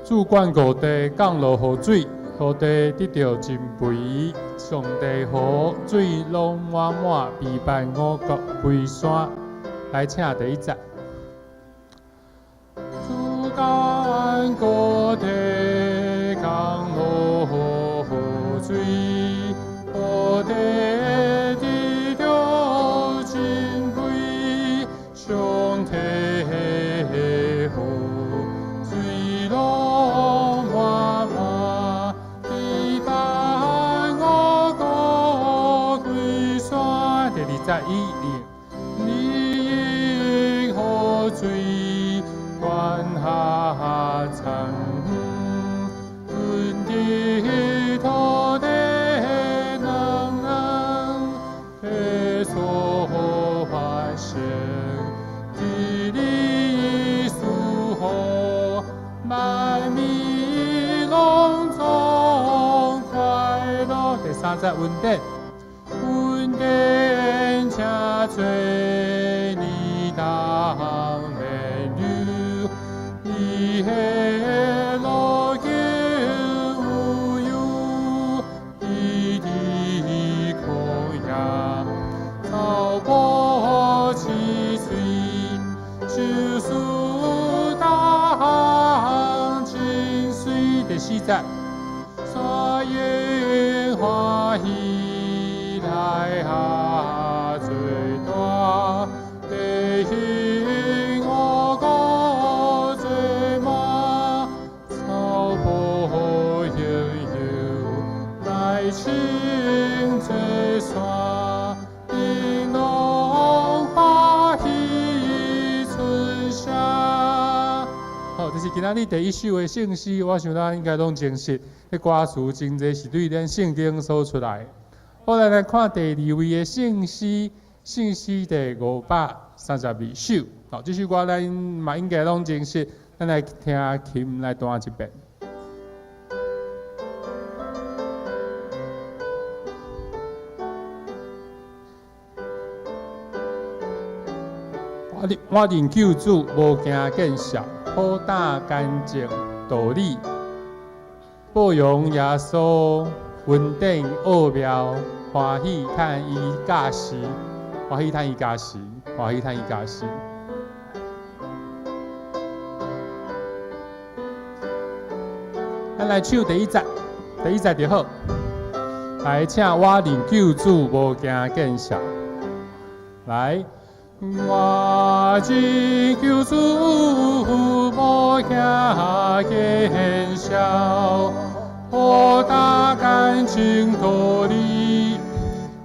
主灌五地降落雨水，予地得著真肥。上帝予水攏滿滿，備辦五穀歸山。來，請第一節。主灌五地降落雨水，予地得著真肥。上帝予水攏滿滿，備辦五穀歸山。第二節一、二，你應雨水灌下層，潤地土地軟軟，地所發生，地理賜予，萬民攏總快樂。第三節恩典，恩典請做你當免流，伊的路徑有憂，伊佇曠野草埔飼水，樹當真水。第四節，山湧歡喜來下最大，地興五穀最滿，草埔盈有，來清這山，頂攏歡喜春夏。好，這是今仔日第一首的聖詩，我想咱應該攏認識。這歌詞真濟是對咱聖經所出來的。好，咱來看第二位的聖詩，聖詩第532首。好，這首歌咱嘛應該攏認識。咱來聽琴來彈一遍。我認救主，無驚見笑，好膽乾淨道理，報榮耶穌恩典奧妙，歡喜趁伊駕駛，歡喜趁伊駕駛，歡喜趁伊駕駛。咱來唱第一節，第一節就好。來，請我認救主，無驚見笑。來。我認救主，無驚見笑，好膽乾淨道理，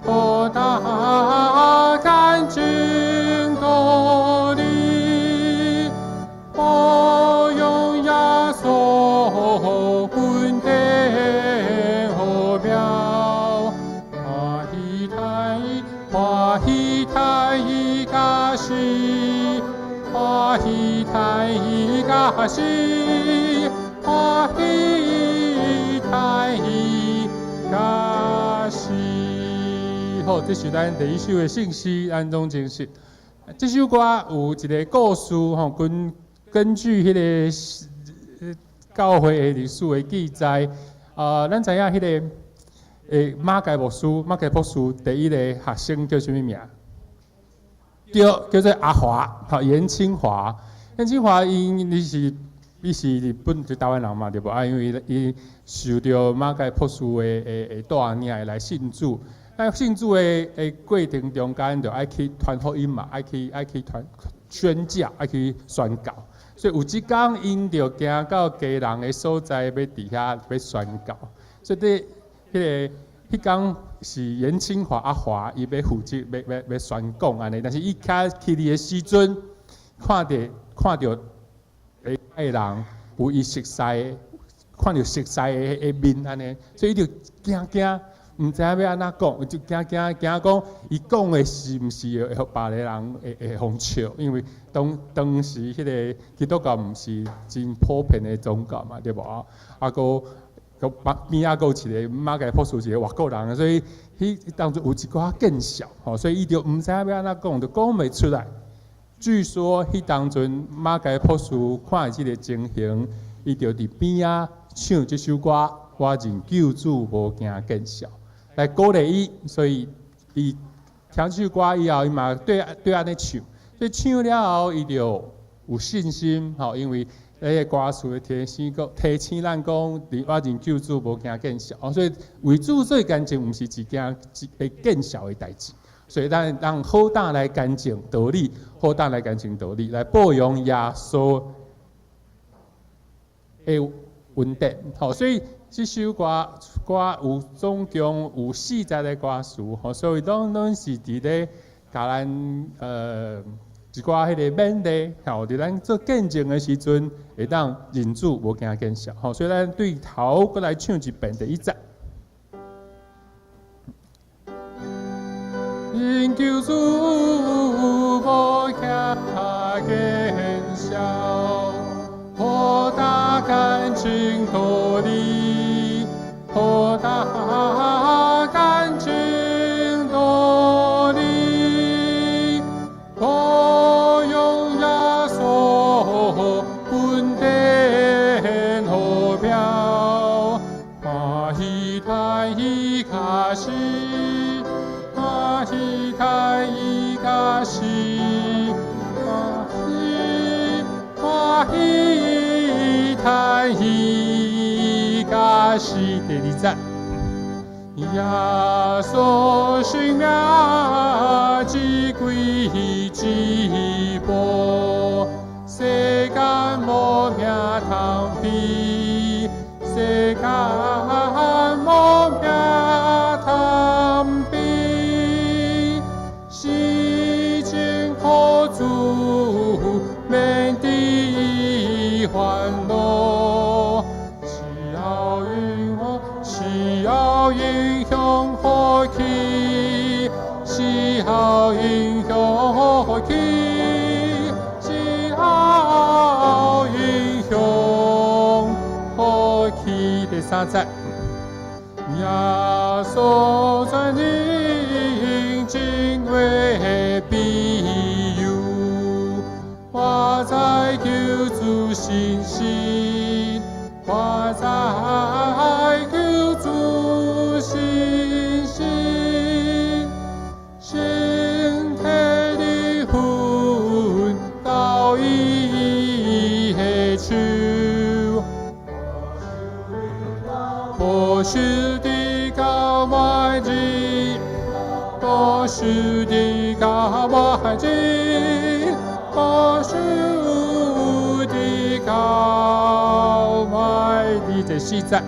好膽乾淨道理，報榮耶穌恩典奧妙，歡喜趁歡喜趁伊駕駛，歡喜趁伊駕駛，歡喜趁伊駕駛。好，這是咱第一首的聖詩，咱攏認識。這首歌有一個故事，吼，根據彼個教會的歷史的記載，咱知影彼個馬偕牧師，馬偕博士第一个學生叫啥物名？對，叫做阿華，吼，顏清華。顏清華伊是日本就台灣人嘛，對無？啊，因為伊受著馬偕博士的帶領來信主。那信主的過程中間，就愛去傳福音嘛，愛去傳宣教，愛去宣教。所以有一工，𪜶就行到基隆的所在，欲佇遐欲宣教。所以佇彼个彼工是顏清華阿華，伊欲負責欲宣講按呢。但是伊徛起佇的時陣，看著下人有伊熟似，看著熟似的面按呢，所以伊就驚驚，毋知影欲按怎講，伊就驚驚驚講，伊講的是毋是會予別个人會予笑？因為當時彼个基督教毋是真普遍的宗教嘛，對無啊？啊，閣邊仔閣有一個馬偕博士，一個外國人，所以彼當陣有一寡見笑，吼，所以伊就毋知影欲按怎講，就講袂出來。據說彼當陣馬偕博士看這个情形，伊就佇邊仔唱這首歌，我認救主無驚見笑，來鼓勵伊。所以伊聽這首歌以後，伊嘛對對按呢唱，所以唱了後，伊就有信心，吼，因為彼個歌詞會提醒講，提醒咱講，我認救主無驚見笑，所以為主做見證，毋是一件會見笑的代誌。所以咱咱好膽來見證道理，好膽來見證道理，來報揚耶穌的恩典。吼，所以這首歌歌有總共有四節的歌詞，吼，所以攏攏是佇咧共咱一寡彼个勉勵，吼，佇咱做見證的時陣，會當認主無驚見笑，吼，所以咱對頭閣來唱一遍第一節。認救主無驚見笑，好膽見證道理，好膽見證道理，報揚耶穌恩典好飄，歡喜嘆伊跤死，歡喜嘆伊跤死，歡喜歡喜嘆伊跤死。第二節，耶穌聖名至貴至寶，世間無名通比，世間無名通比，是真苦主免得煩惱，只要英雄，只要英雄好氣，只要英雄好氣，只要英雄好氣。第三節，耶穌全能真話庇佑，我在救主信心，我在救主信心，身體力奮到伊的手，保守直到末日，保守直到末日，保守直到末日。第四節，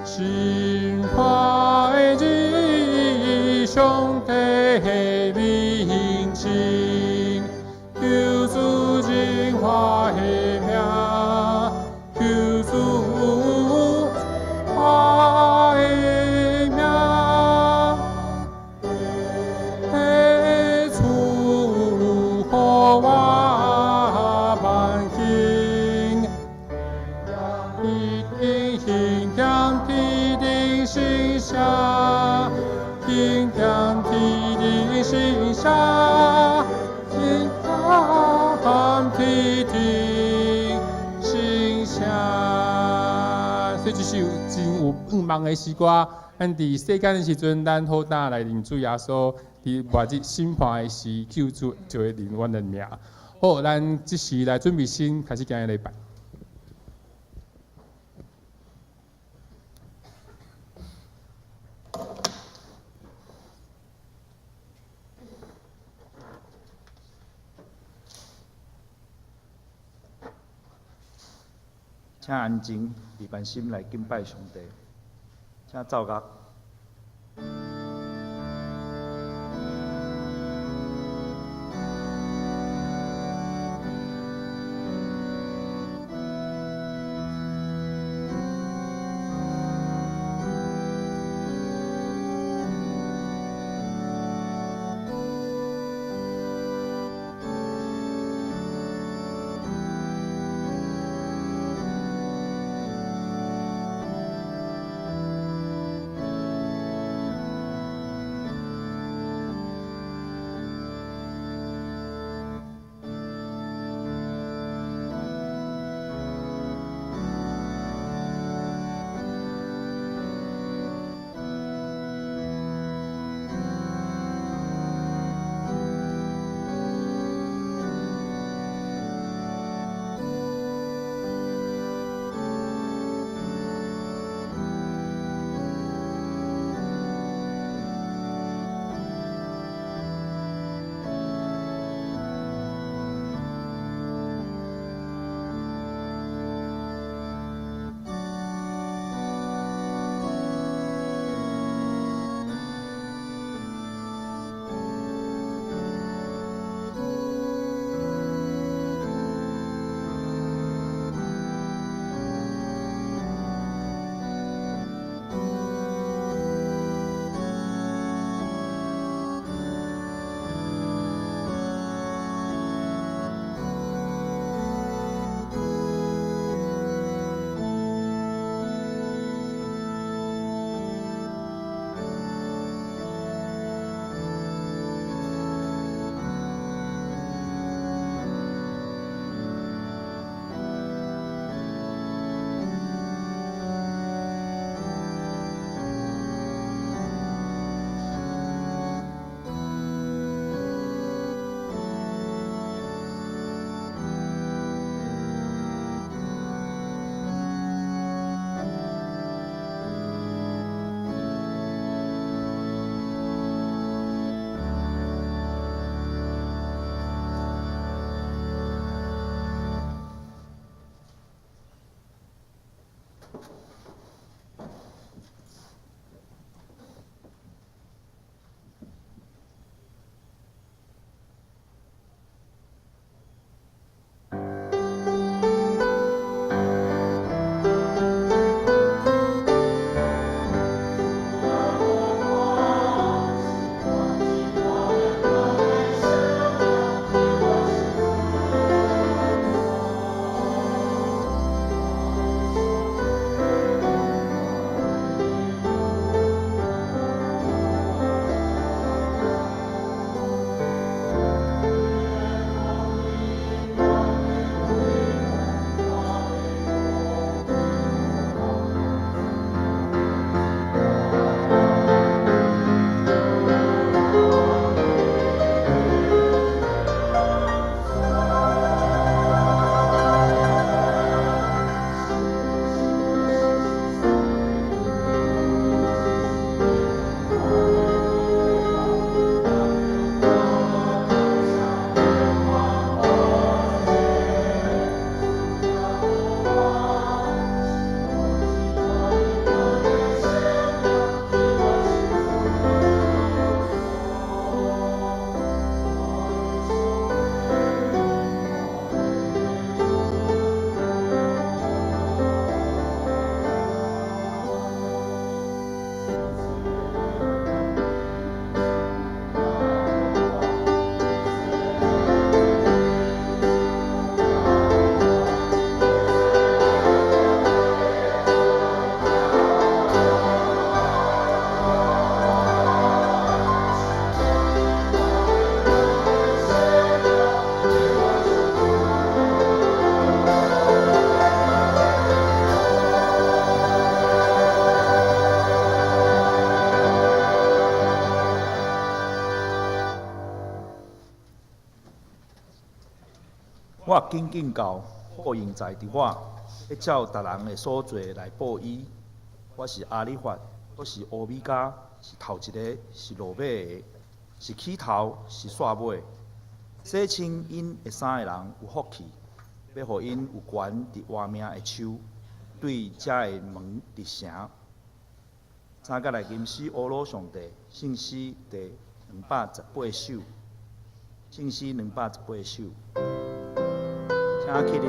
審判的日，上帝的面前，求主認我的名，求主我的名，賜予我萬幸，一定興點天頂聖城，興點天頂聖城，興點天頂聖城。所以這首真有盼望的詩歌。咱佇世間的時陣，咱好膽來認主耶穌。佇末日審判的時，救主就會認阮的名。好，咱這時來準備心，開始今日禮拜。請安靜，預備心來敬拜上帝。請奏樂。我緊緊到，報應在佇我，欲照逐人的所做來報伊。我是阿里法，閣是烏米迦，是頭一个，是落尾的，是起頭，是煞尾。洗清𪜶的衫的人有福氣，欲予𪜶有權佇活命的樹，對遮的門入城。三角來吟詩呵咾上帝，聖詩第218首，聖詩218首，請起立。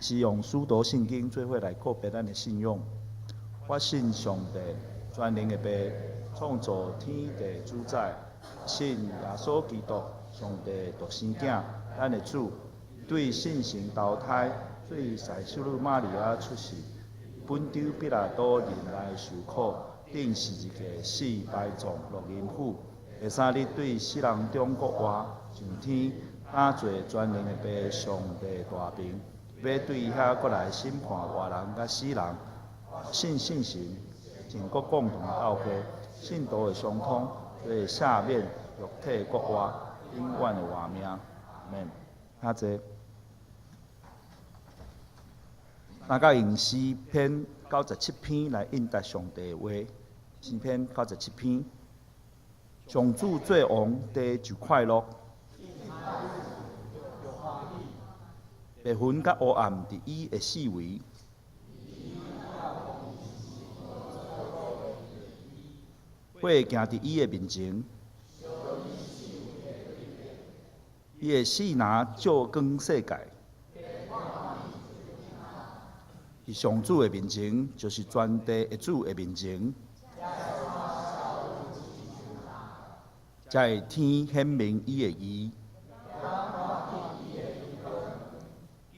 是用使徒信經做伙來告白咱的信仰。我信上帝，全能的父，創造天地主宰；信耶穌基督，上帝獨生囝，咱的主，對聖神投胎，對洗淑女瑪利亞出世，本丟彼拉多忍耐受苦，釘十字架死埋葬落陰府，第三日對死人中復活，上天，打坐全能的父上帝大爿。欲對遐閣來審判活人佮死人，信聖神，聖國共同教會，信徒的相通，罪赦免，肉體復活，永遠的活命。阿們。請坐。大家用詩篇97篇來應答上帝的話。詩篇九十七篇，上主做王，地就快樂。白雲佮烏暗佇伊的四圍，火會行佇伊的面前，伊的四眼照光世界。佇上主的面前，就是全地的主的面前，才會天顯明伊的義。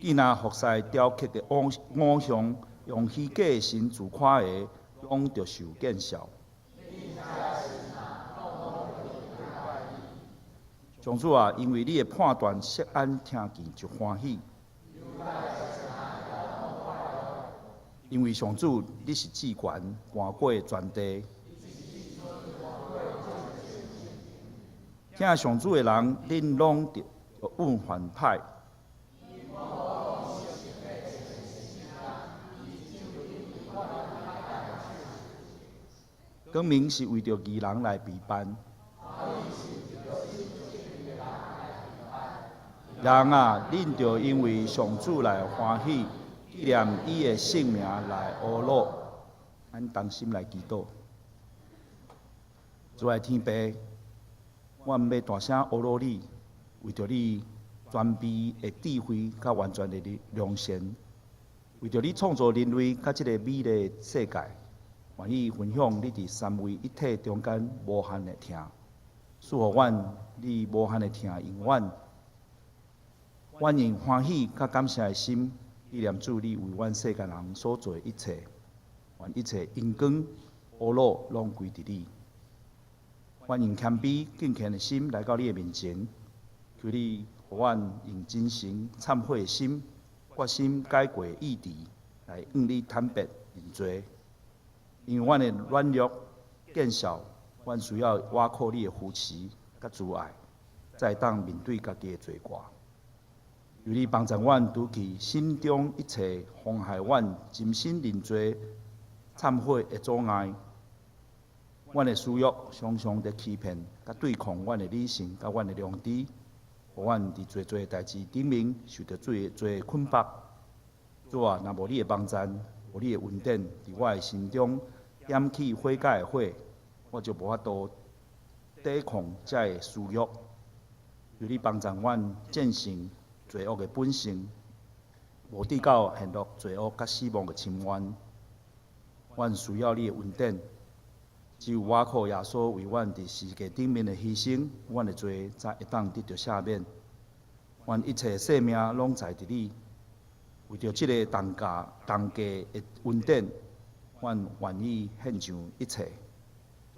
見若服侍雕刻的偶像，用虛假的神自誇的，攏著受見笑。上主啊，因為你的判斷，錫安聽見就歡喜。因為上主，你是至懸，懸過全地。疼上主的人，恁攏著毋犯歹。光明是為著義人來備辦。人啊，恁著因為上主來歡喜，紀念伊的聖名來呵咾。咱同心來祈禱。主愛天父，阮欲大聲呵咾你，為著你全備的智慧佮完全的良善。為著你創造人類佮這個美麗的世界，願意分享你佇三位一體中間無限的疼，賜予阮你無限的疼永遠。阮用歡喜佮感謝的心，紀念主你為阮世間人所做的一切，願一切榮光、呵咾攏歸佇你。阮用謙卑敬虔的心來到你的面前，求你予阮用真誠懺悔的心，決心改過意志，來向你坦白認罪。因為阮的軟弱、見笑，阮需要倚靠你的扶持佮慈愛，才會當面對家己的罪過。求你幫助阮除去心中一切妨害阮真心認罪、懺悔的阻礙。阮的私欲常常佇欺騙佮對抗阮的理性佮阮的良知，予阮佇濟濟代誌頂面受著罪罪的捆縛。主啊，若無你的幫贊，無你的恩典，佇我的心中點起悔改的火，我就無法度抵抗這个私欲。求你幫助阮戰勝罪惡的本性，無致到陷入罪惡佮死亡的深淵。阮需要你的恩典，只有倚靠耶穌為阮佇十字架頂面的犧牲，阮的罪才會當得著赦免。阮一切性命攏在佇你，為著這个同價同價的恩典，阮願意獻上一切。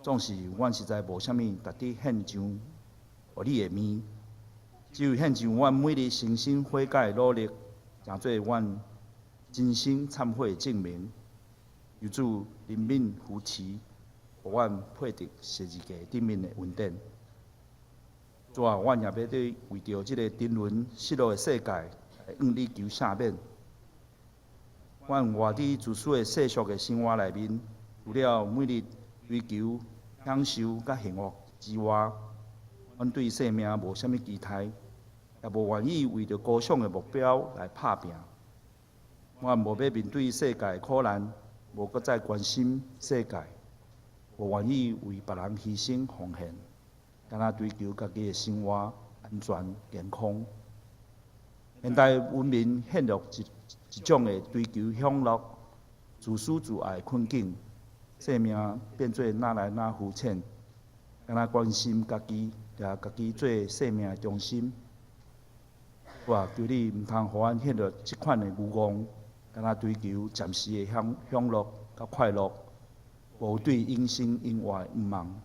縱使阮實在無啥物值得獻上予你的物，只有獻上阮每日誠心悔改的努力，成做阮真心懺悔的證明。求主憐憫扶持，予阮配得十字架頂面的恩典。主啊，阮也欲對為著這個沉淪失落的世界，來向你求赦免。阮活佇自私的世俗的生活內面，除了每日追求享受佮幸福之外，阮對生命無啥物期待，也無願意為著高尚的目標來拍拚。阮無欲面對世界的苦難，無閣再關心世界，無願意為別人犧牲奉獻，干焦追求家己的生活安全健康。現代文明陷入一種的追求享樂、自私自愛的困境，生命變做愈來愈膚淺，干焦關心家己，掠家己做生命的中心。主啊，求你毋通予阮陷入這款的愚妄，干焦追求暫時的享樂佮快樂，無對永生永活的向望。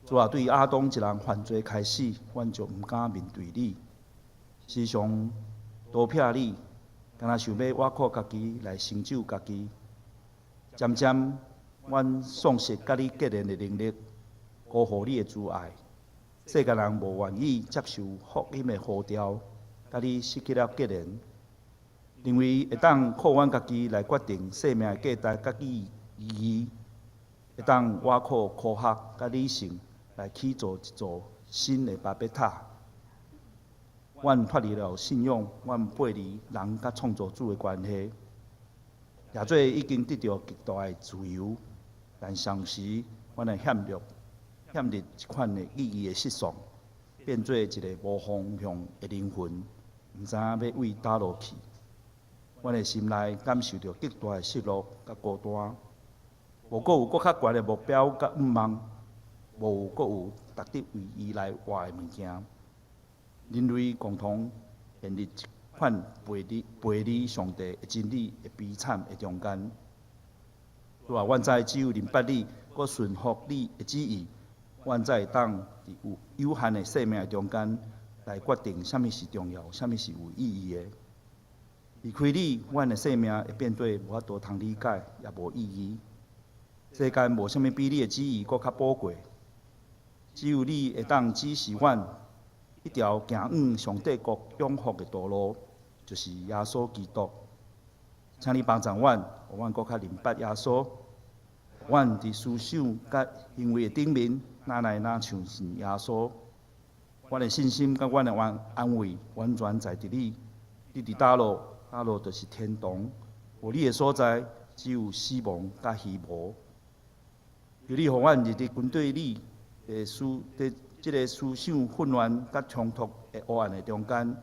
主啊，對亞當一人犯罪開始，阮就毋敢面對你，時常逃避你，干焦想欲倚靠家己來成就家己。漸漸，阮喪失佮你結連的能力，辜負你的慈愛。世間人無願意接受福音的呼召，佮你失去了結連，認為會當靠阮家己來決定生命的價值佮意義，會當倚靠科學佮理性來起造一座新的巴別塔。阮脫離了信仰，阮背離人佮創造主的關係，也做已經得著極大的自由，但同時阮會陷入這款的意義的失喪，變做一个無方向的靈魂，毋知影欲為佗落去。阮的心內感受著極大的失落佮孤單，無閣有閣較懸的目標佮向望，無閣有值得為伊來活的物件。人類共同陷入一款背離上帝的真理的悲慘的中間。主啊，阮知只有認捌你，閣順服你的旨意，阮才會當佇有限的生命的中間來決定啥物是重要，啥物是有意義的。離開你，阮的生命會變做無法度通理解，也無意義。世間無啥物比你的旨意閣較寶貴，只有你會當指示阮一條行往上帝國永福的道路，就是耶穌基督。請你幫助阮，予阮閣較認捌耶穌。阮佇思想佮行為的頂面，愈來愈像是耶穌。阮的信心佮阮的安慰，完全在佇你。你佇佗落，佗落就是天堂。無你的所在，只有死亡佮虛無。求你予阮日日跟隨你的思，佇這个思想混亂佮衝突的黑暗的中間，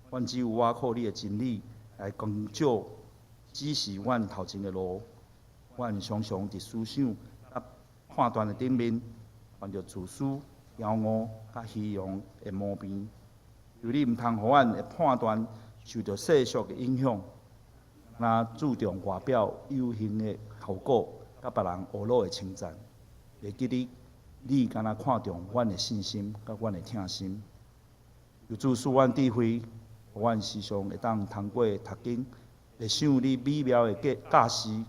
阮只有倚靠你的真理來光照指示阮頭前的路。阮常常佇思想佮判斷的頂面，犯著自私、驕傲佮虛榮的毛病。求你毋通予阮的判斷受著世俗的影響，若注重外表有形的效果，佮別人呵咾的稱讚，會記得你敢若看重阮的信心佮阮的疼心。求主賜阮智慧，予阮時常會當通過讀經，會想你美妙的教示，予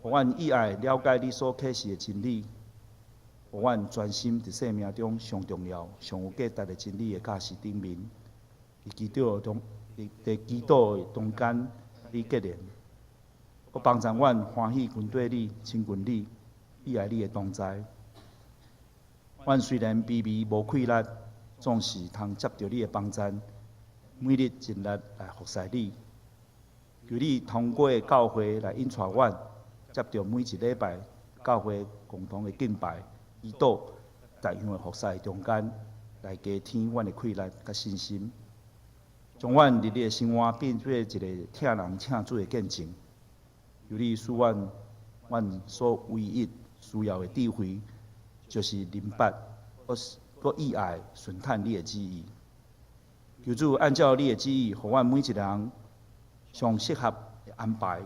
阮意愛了解你所啟示的真理，予阮專心佇生命中上重要、上有價值的真理的教示頂面，佇祈禱的中間，你結連，閣幫助阮歡喜跟綴你、親近你、意愛你的同在。阮雖然卑微無氣力，總是通藉著你的幫贊，每日盡力來服侍你。求你通過教會來引帶阮，藉著每一禮拜教會共同的敬拜、祈禱、逐樣的服侍中間，來加添阮的氣力佮信心，將阮日日的生活變做一个疼人疼主的見證。求你賜阮，阮所唯一需要的智慧，就是明白，閣意愛順趁你的旨意。求主按照你的旨意，予阮每一个人上適合的安排。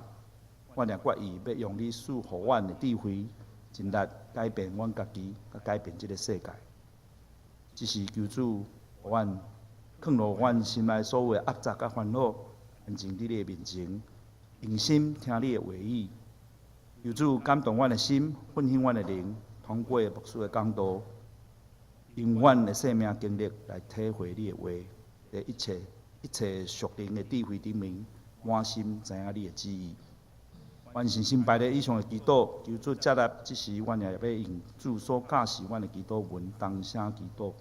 阮也決意欲用你賜予阮的智慧，盡力改變阮家己，佮改變這个世界。只是求主，予阮囥落阮心內所有的壓雜佮煩惱，安靜佇你的面前，用心聽你的話語。求主感動阮的心，奮興阮的靈，通過牧師的講道，用阮的生命經歷來體會你的話，佇一切一切屬靈的智慧頂面，滿心知影你的旨意。阮誠心拜你以上的祈禱，求主接納，這時阮也欲用主所教示阮的祈禱文，同聲祈禱。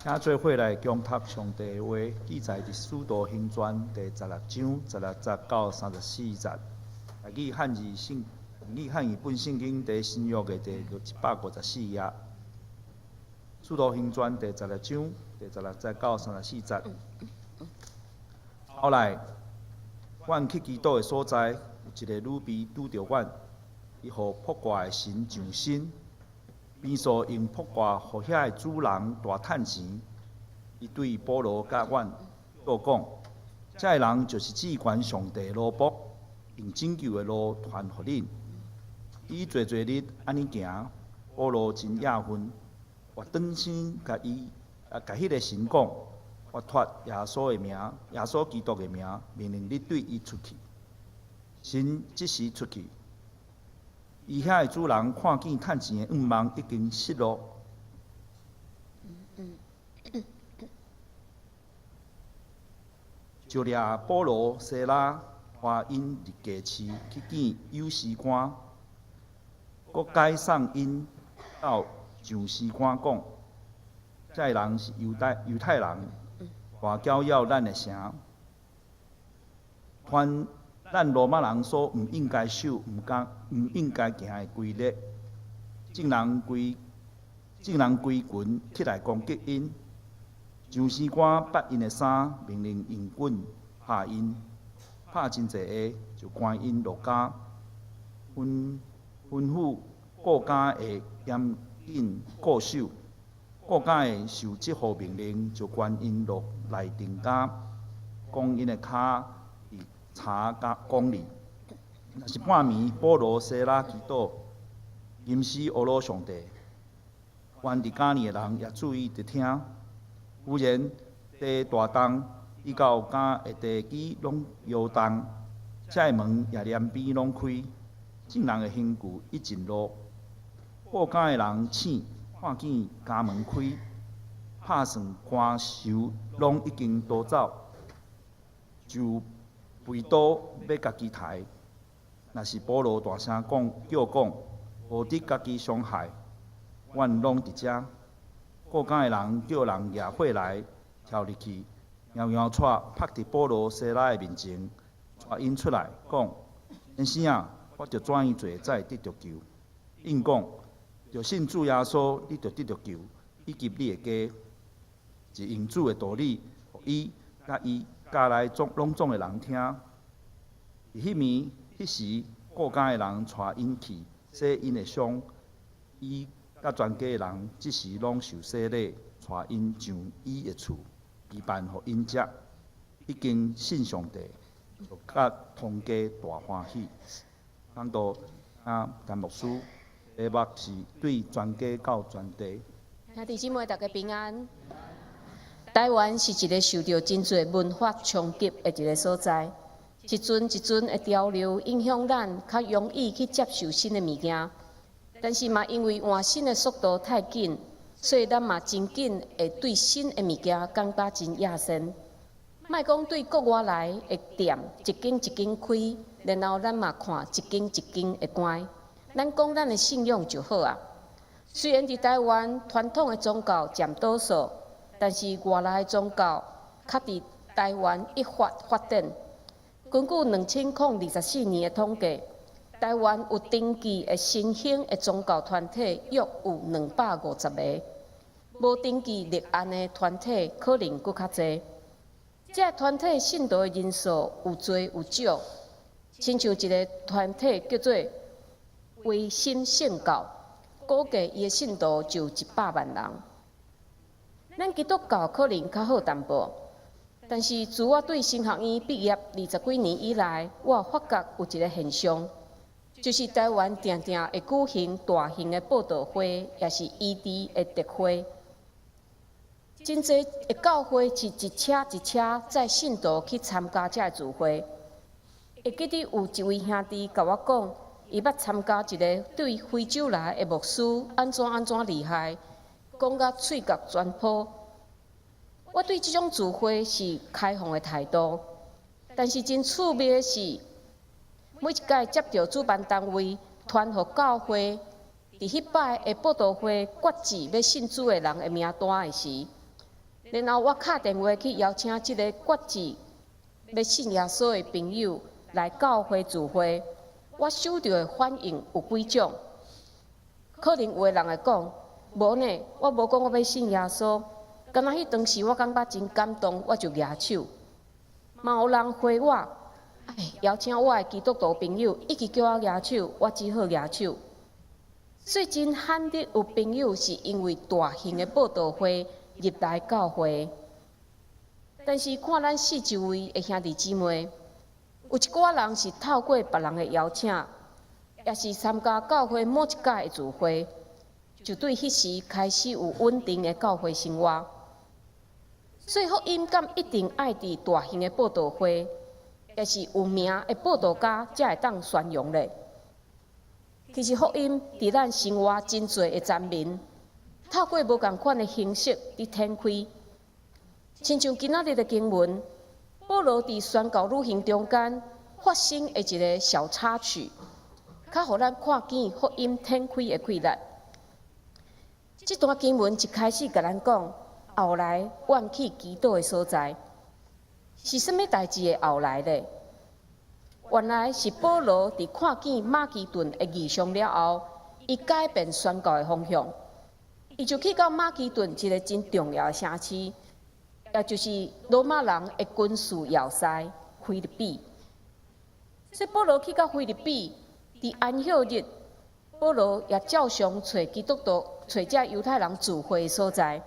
請做伙來恭讀上帝的話，記載佇使徒行傳第16章16節到34節。台語漢譯本聖經佇新約的第154頁。使徒行傳第16章16節到34節。後來，阮去祈禱的所在，有一个女婢拄著阮，伊予卜卦的神上身，便煞用卜卦予遐的主人大趁錢。伊對保羅佮阮閣講：這个人就是至懸上帝的奴僕，用拯救的路傳予恁。伊濟濟日按呢行，保羅真厭恨，越轉身共伊啊，共彼个神講：我託耶穌的名，耶穌基督的名，命令你對伊出去。神即時出去，伊遐的主人看見趁錢的願望已經失落。就掠保羅、西拉，拖𪜶入家市去見有司官，閣解送𪜶到上司官講：這个人是猶太人，大攪擾咱的城，傳咱羅馬人所毋應該守、毋應該行的規律。眾人規群起來攻擊𪜶。上司官拔𪜶的衫，命令用棍拍𪜶，拍真濟下，就關𪜶落監，吩咐顧監的嚴謹固守。顧監的受這號命令，就關𪜶落內定監，講𪜶的跤佇柴監裡。若是半暝，保羅、西拉祈禱，吟詩呵咾上帝，關佇監裡的人也注意佇聽。忽然地大動，以到監的地基攏搖動，遮的門也連邊攏開，眾人的刑具一盡落。顧監的人醒，看見監門開，拍算看守攏已經逃走，就背刀欲家己刣。若是保羅大聲講叫講，無得家己傷害，阮攏佇遮。顧監的人叫人攑火來跳入去，搖搖掣拍佇保羅、西拉的面前，帶𪜶出來，講：先生啊，我著怎樣做才會得著救？𪜶講：著信主耶穌，你就得著救，以及你的家。就用主的道理，予伊佮伊家內總攏總的人聽。佇彼暝彼時，顧監的人帶𪜶去洗𪜶的傷，伊佮全家的人這時攏受洗禮，帶𪜶上伊的厝，預辦予𪜶食。已經信上帝，就佮統家大歡喜。講到啊，陳牧師，題目是對全家到全地。兄弟姊妹，大家平安。台灣是一个受著真濟文化衝擊的一个所在，一陣一陣的潮流影響咱，較容易去接受新的物件。但是嘛，因為換新的速度太緊，所以咱嘛真緊會對新的物件感覺真野生。莫講對國外來的店一間一間開，然後咱嘛看一間一間會關。咱講咱的信仰就好啊。雖然佇台灣傳統的宗教佔多數，但是外來的宗教較佇台灣越發發展。根據2024年的統計，台灣有登記的新興的宗教團體約有250個，無登記立案的團體可能閣較濟。這團體信徒的人數有濟有少，親像一个團體叫做維新聖教，估計伊的信徒就100萬人。咱基督教可能較好淡薄，但是自我對神學院畢業20幾年以來，我發覺有一个現象，就是台灣定定會舉行大型的布道會，也是醫治的特會。真濟的教會是一車一車載信徒去參加這个聚會。會記得有一位兄弟共我講，伊捌參加一个對非洲來的牧師按怎按怎厲害，講甲喙角全破。我對這種聚會是開放的態度，但是真趣味的是，每一擺接著主辦單位傳予教會，佇彼擺的布道會決志欲信主的人的名單的時，然後我敲電話去邀請這个決志欲信耶穌的朋友來教會聚會，我收著的反應有幾種？可能有的人會講，無呢，我無講我欲信耶穌，敢若彼當時我感覺真感動，我就舉手。嘛有人回我，哎，邀請我的基督徒朋友一直叫我舉手，我只好舉手。所以真罕得有朋友是因為大型的佈道會入來教會，但是看咱四周圍的兄弟姊妹，有一寡人是透過別人的邀請，抑是參加教會某一屆的聚會，就對彼時開始有穩定的教會生活。所以福音敢一定愛佇大型的佈道會，抑是有名的佈道家才會當宣揚咧？其實福音佇咱生活真濟的層面，透過無仝款的形式佇展開。親像今仔日的經文，保羅佇宣教旅行中間發生的一个小插曲，較予咱看見福音展開的氣力。這段經文一開始共咱講，後來往去祈禱的所在，是啥物代誌的後來咧？原來是保羅佇看見馬其頓的異象了後，伊改變宣教的方向，伊就去到馬其頓一个真重要的城市，也就是羅馬人的軍事要塞腓立比。所以保羅去到腓立比，佇安息日，保羅也照常揣基督徒、揣這猶太人聚會的所在。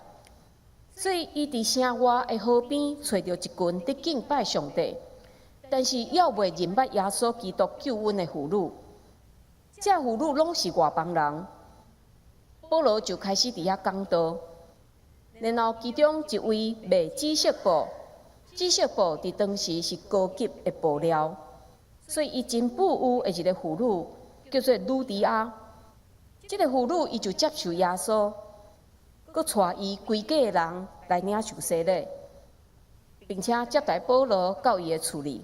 所以伊佇城外的河邊揣著一群佇敬拜上帝，但是猶未認捌耶穌基督救恩的婦女。這婦女攏是外邦人。保羅就開始佇遐講道，然後其中一位賣紫色布，紫色布佇當時是高級的布料，所以伊真富有的一个婦女叫做呂底亞。這个婦女伊就接受耶穌，閣帶伊規家的人來領受洗禮，並且接待保羅到伊的厝裡。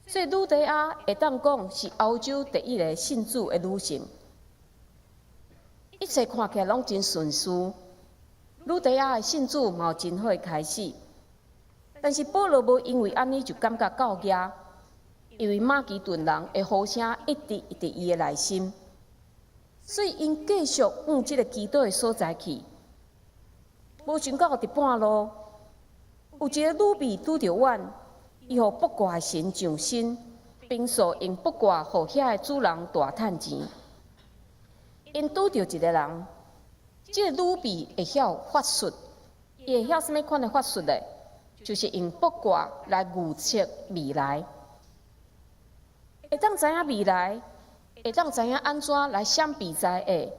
所以呂底亞會當講是歐洲第一个信主的女性。一切看起來攏真順遂，呂底亞的信主嘛有真好的開始。但是保羅無因為按呢就感覺夠額，因為馬其頓人的呼聲一直佇伊的內心，所以𪜶繼續往這个祈禱的所在去。無想到佇半路，有一个女婢拄著阮，伊予卜卦的神上身，並煞用卜卦予遐个主人大趁錢。𪜶拄著一个人，這个女婢會曉法術，伊會曉啥物款的法術咧？就是用卜卦來預測未來，會當知影未來，會當知影按怎來閃避災厄，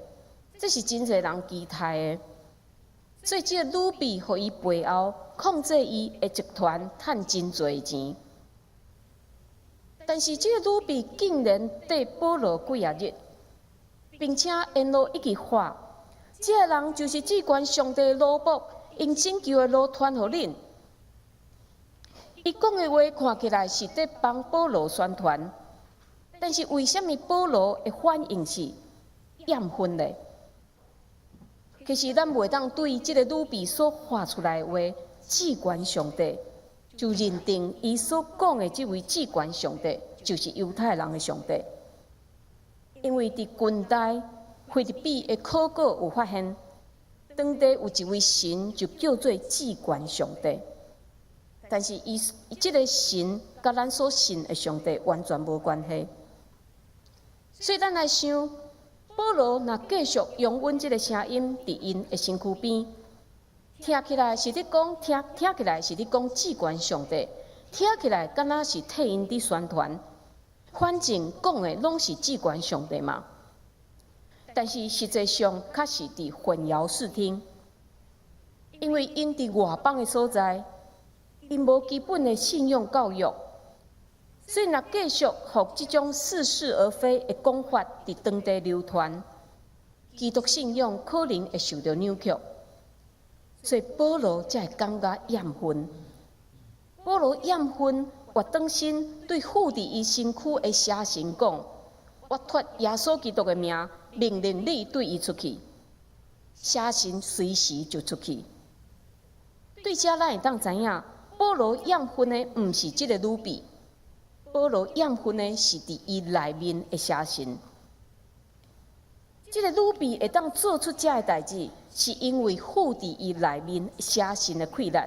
這是真濟人期待的。所以這个女婢予伊背後控制伊的集團趁真濟錢。但是這个女婢竟然綴保羅幾仔日，並且沿路一直喊：這个人就是至懸上帝的奴僕，用拯救的路傳予恁。伊講的話看起來是佇幫保羅宣傳，但是為啥物保羅的反應是厭恨呢？其實咱袂當對這个女婢所喊出來的話，至懸上帝，就認定伊所講的這位至懸上帝就是猶太人的上帝。因為佇近代腓立比的考古有發現，當地有一位神就叫做至懸上帝，但是伊這个神佮咱所信的上帝完全無關係。所以咱來想，保羅若繼續容忍這个聲音佇𪜶的身軀邊，聽起來是佇講，聽起來是佇講至懸上帝，聽起來敢若是替𪜶佇宣傳。反正講的攏是至懸上帝嘛，但是實際上較是佇混淆視聽，因為𪜶佇外邦的所在，𪜶無基本的信仰教育，所以若繼續予這種似是而非的講法佇當地流傳，基督信仰可能會受著扭曲，所以保羅才會感覺厭恨。保羅厭恨，越轉身對附佇伊身軀的邪神講：我託耶穌基督的名，命令你對伊出去。邪神隨時就出去。對這咱會當知影，保羅厭恨的毋是這个女婢，保羅厭恨的是佇伊內面的邪神。這个女婢會當做出這个代誌，是因為附佇伊內面邪神的氣力。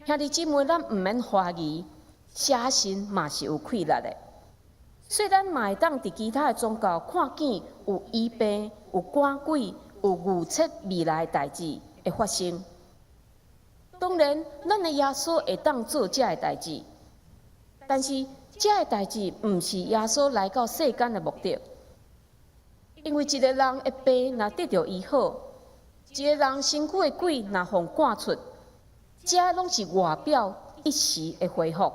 兄弟姊妹，咱毋免懷疑，邪神嘛是有氣力的。所以咱嘛會當佇其他的宗教看見有醫病、有趕鬼、有預測未來的代誌會發生。當然，咱的耶穌會當做這个代誌，但是這个代誌毋是耶穌來到世間的目的。因為一个人的病若得著醫好，一个人身軀的鬼若予趕出，這攏是外表一時的恢復。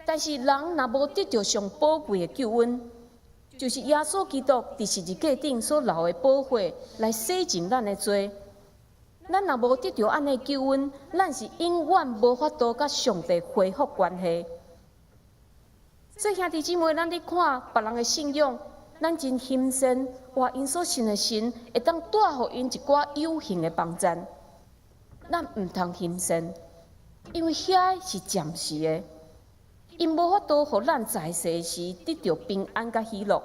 但是人若無得著上寶貴的救恩，就是耶穌基督佇十字架頂所流的寶血來洗淨咱的罪。咱若無得著按呢救恩，咱是永遠無法度佮上帝恢復關係。所以兄弟姊妹，咱咧看別人的信仰，咱真欣羨，哇！𪜶所信的神會當帶予𪜶一寡有形的幫贊，咱毋通欣羨，因為遐个是暫時的，𪜶無法度予咱在世時得著平安佮喜樂，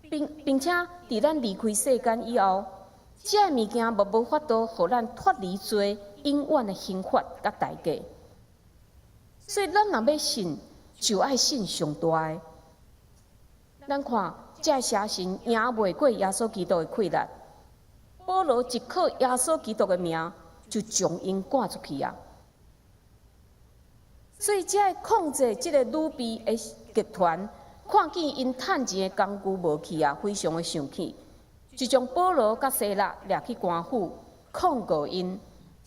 並且佇咱離開世間以後，這个物件嘛無法度予咱脫離罪永遠的刑罰佮代價。所以咱若欲信，就愛信上大的。咱看，這个邪神贏袂過耶穌基督的氣力，保羅一靠耶穌基督的名，就將𪜶趕出去啊！所以，這个控制這个女婢的集團，看見𪜶趁錢的工具無去啊，非常的生氣，就將保羅佮西拉掠去官府控告𪜶。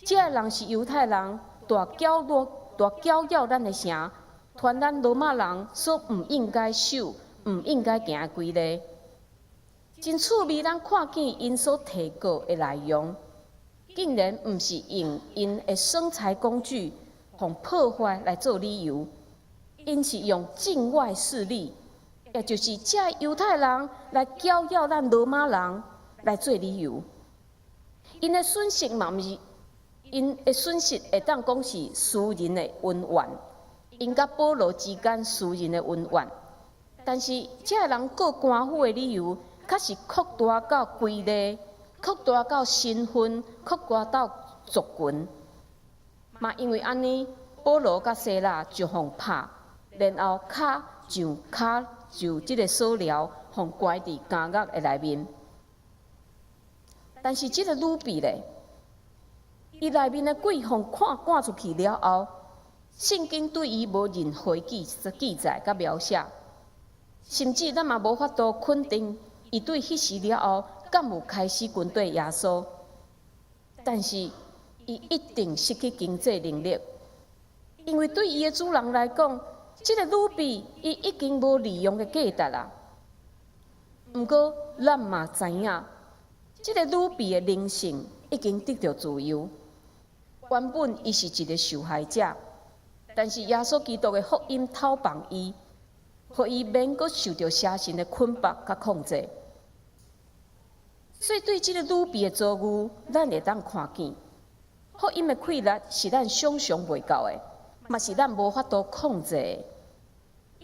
這个人是猶太人，大攪亂、大攪擾咱的城，傳咱羅馬人所毋應該守、毋應該行的規例。真趣味，咱看見𪜶所提告的內容，竟然毋是用𪜶的生財工具予破壞來做理由，𪜶是用境外勢力，也就是這猶太人來攪擾咱羅馬人來做理由。𪜶的損失嘛毋是，𪜶的損失會當講是私人的恩怨，𪜶佮保羅之間私人的恩怨。但是這个人告官府的理由，較是擴大到規例，擴大到身份，擴大到族群。嘛因為按呢，保羅佮西拉就予拍，然後跤上跤就這个鎖鐐，予關佇監獄的內面。但是這个女婢咧，伊內面的鬼予趕出去了後，聖經對伊無任何記載佮描寫，甚至咱嘛無法度肯定伊對彼時了後，敢有開始跟綴耶穌。但是伊一定失去經濟能力，因為對伊的主人來講，這个女婢伊已經無利用的價值啦。毋過咱嘛知影，這个女婢的靈性已經得著自由。原本伊是一个受害者，但是耶穌基督的福音解放伊，予伊免閣受著邪神的捆綁佮控制。所以對這个女婢的遭遇，咱會當看見福音的氣力是咱想象袂到的，嘛是咱無法度控制的。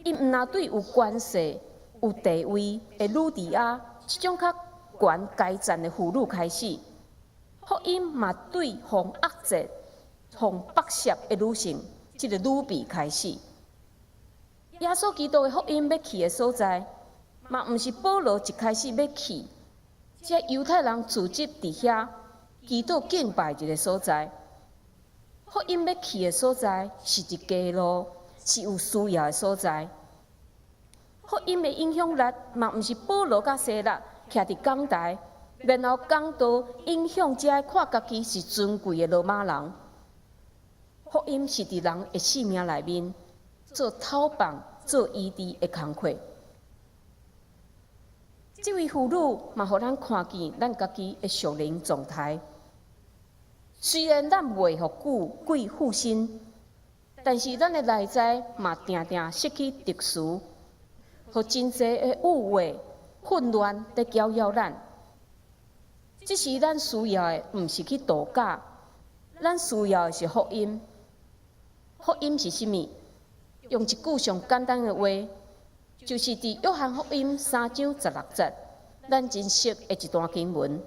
伊毋若對有權勢、有地位的呂底亞這種較懸階層的婦女開始，福音嘛對予壓制、予剝削的女性，這个女婢開始。耶穌基督的福音欲去的所在，嘛毋是保羅一開始欲去，這猶太人聚集佇遐祈禱敬拜一个所在。福音欲去的所在是佇街路，是有需要的所在。福音的影響力嘛毋是保羅佮西拉徛佇講台，然後講道影響這看家己是尊貴的羅馬人。福音是佇人的性命內面做討放、做醫治的工課。這位婦女嘛，予咱看見咱家己的屬靈狀態。雖然咱袂予鬼附身，但是咱的內在嘛，定定失去秩序，予真濟的誤會、混亂佇攪擾咱。這時咱需要的，毋是去度假，咱需要的是福音。福音是啥物？用一句上簡單的話，就是佇約翰福音3章16節，咱真熟的一段經文。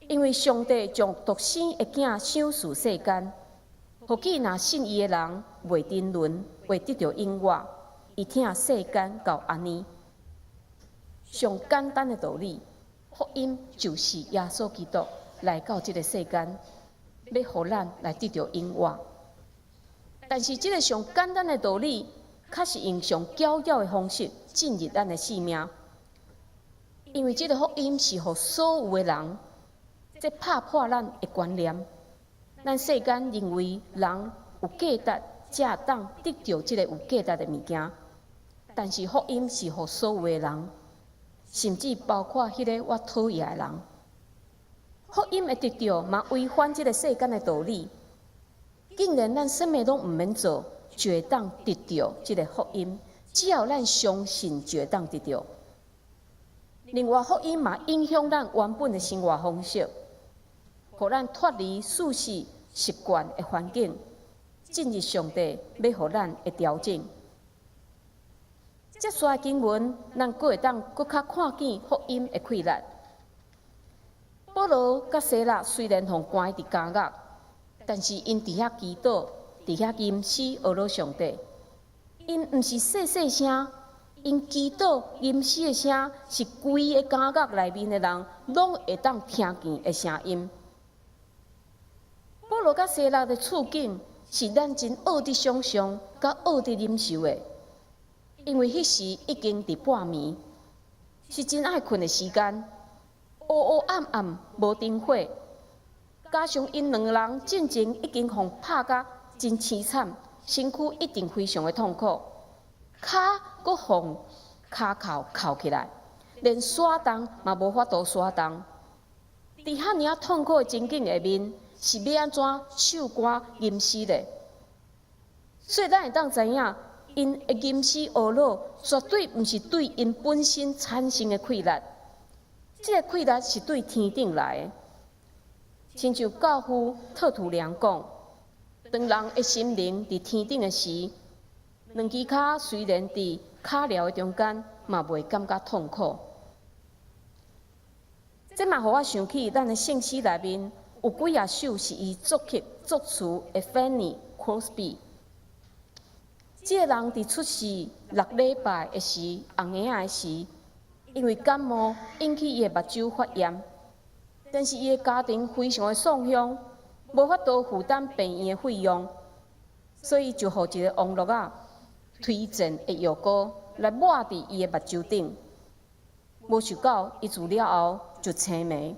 因為上帝將獨生的囝賞賜世間，予叫若信伊的人袂沉淪，會得著永活。伊疼世間到按呢。上簡單的道理，福音就是耶穌基督來到這個世間，欲予咱來得著永活。但是這個上簡單的道理，卻是用上巧妙的方式進入咱的生命。因為這個福音是予所有的人，這拍破咱的觀念。咱世間認為人有價值，才會當得著這個有價值的物件。但是福音是予所有的人，甚至包括彼個我討厭的人。福音的得著嘛違反這個世間的道理。竟然咱啥物攏毋免做，就會當得著這個福音。只要咱相信，就會當得著。另外，福音嘛影響咱原本的生活方式，予咱脫離舒適習慣的環境，進入上帝欲予咱的調整。這段經文，咱閣會當閣較看見福音的氣力。保羅佮西拉雖然予關佇監獄，但是𪜶佇遐祈禱，佇遐吟詩呵咾上帝。𪜶毋是細細聲，𪜶祈禱吟詩的聲是規个監獄內面的人攏會當聽見的聲音。保羅佮西拉的處境是咱真僫得想像，佮僫得忍受的，因為彼時已經佇半暝，是真愛睏的時間，烏烏暗暗無燈火，加上𪜶兩个人進前已經予拍甲真淒慘，身軀一定非常的痛苦，跤閣予跤銬銬起來，連徙動嘛無法度徙動。佇遐爾仔痛苦的情景下面，是欲按怎唱歌吟詩咧？所以咱會當知影，𪜶的吟詩呵咾，絕對毋是對𪜶本身產生的氣力。這个氣力是對天頂來的。親像教父特土良講，當人的心靈佇天頂的時，兩支跤雖然佇跤鐐的中間，嘛袂感覺痛苦。這嘛予我想起，咱的聖詩內面有幾仔首是伊作曲作詞的 Fanny Crosby。這个人佇出世6禮拜的時，紅嬰仔的時，因為感冒引起伊的目睭發炎，但是伊的家庭非常的喪鄉，無法度負擔病院的費用，所以就予一個王樂仔推薦的藥膏來抹佇伊的目睭頂。無想到伊自了後就青盲。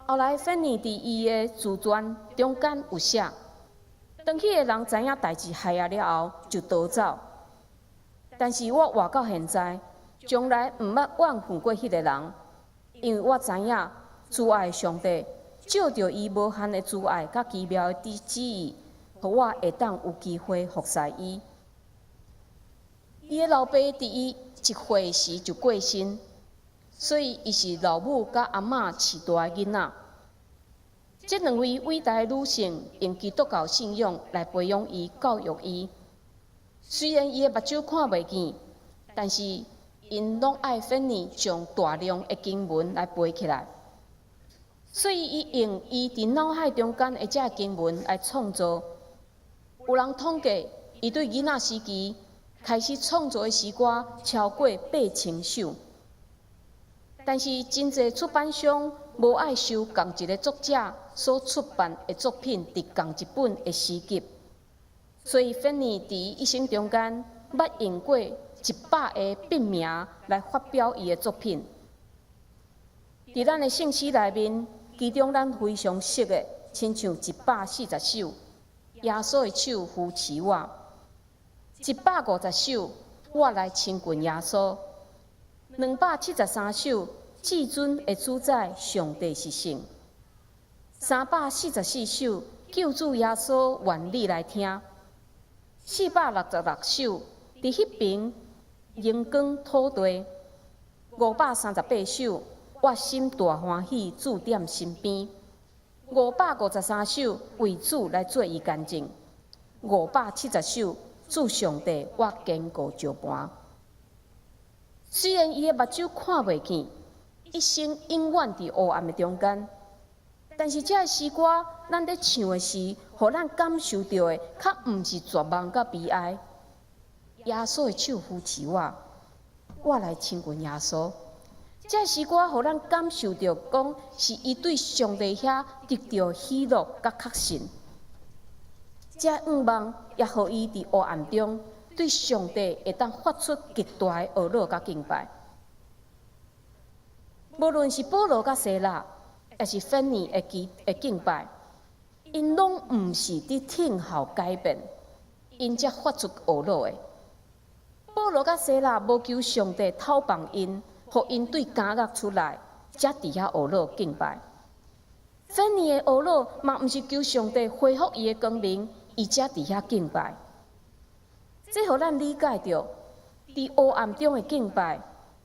後來芬妮佇伊的自傳中間有寫，當彼个人知影代誌害啊了後，就逃走。但是我活到現在，從來毋捌怨恨過彼个人，因為我知影慈愛的上帝藉著伊無限的慈愛佮奇妙的旨意，予我會當有機會服侍伊。伊的老爸佇伊1歲時就過身，所以伊是老母佮阿嬤飼大的囡仔。這兩位偉大的女性用基督教信仰來培養伊、教育伊。雖然伊的目睭看袂見，但是𪜶攏愛芬妮將大量的經文來背起來。所以伊用伊佇腦海中間的這經文來創作。有人統計，伊對囡仔時期開始創作的詩歌超過8000首。但是真濟出版商無愛收仝一个作者所出版的作品佇仝一本的詩集，所以芬妮佇一生中間捌用過100個筆名來發表伊的作品。佇咱的聖詩內面，其中咱非常熟的，親像140首，耶穌的手扶持我；150首，我來親近耶穌；273首，至尊的主宰上帝是聖；344首，救主耶穌願你來聽；466首，佇彼爿榮光土地；538首，我心大歡喜，主踮身邊； 553首為主來做伊見證，570首主上帝，我堅固石磐。雖然伊的目睭看袂見，一生永遠佇烏暗的中間，但是這个詩歌，咱咧唱的時，予咱感受著的，較毋是絕望佮悲哀。耶穌的手扶持我，我來親近耶穌。這个詩歌予咱感受著，講是伊對上帝遐得著喜樂佮確信。這個願望也予伊佇黑暗中對上帝會當發出極大的呵咾佮敬拜。無論是保羅佮西拉，抑是芬尼的祈的敬拜，𪜶攏毋是佇聽候改變，𪜶才發出呵咾的。保羅佮西拉無求上帝透放𪜶，予𪜶對監獄出來，才佇遐呵咾敬拜。芬尼的呵咾嘛，毋是求上帝恢復伊的光明，伊才佇遐敬拜。這予咱理解著，佇黑暗中的敬拜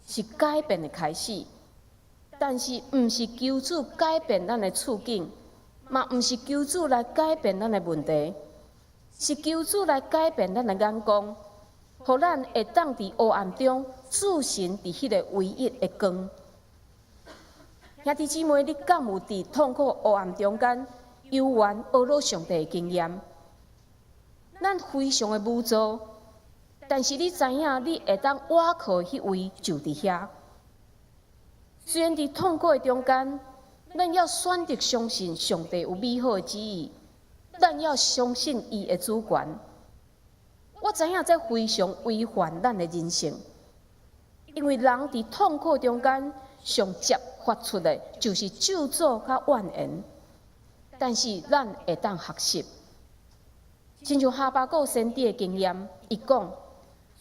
是改變的開始，但是毋是求主改變咱的處境，嘛毋是求主來改變咱的問題，是求主來改變咱的眼光，予咱會當佇黑暗中注神佇彼个唯一的光。兄弟姊妹，你敢有佇痛苦黑暗中間猶原呵咾上帝的經驗？咱非常的無助，但是你知影，你會當倚靠彼位就佇遐。雖然佇痛苦的中間，咱要選擇相信上帝有美好的旨意，咱要相信伊的主權。我知影這非常違反咱的人性，因為人佇痛苦中間上捷發出的，就是咒詛佮怨言。但是咱會當學習，親像哈巴谷先知的經驗，伊講：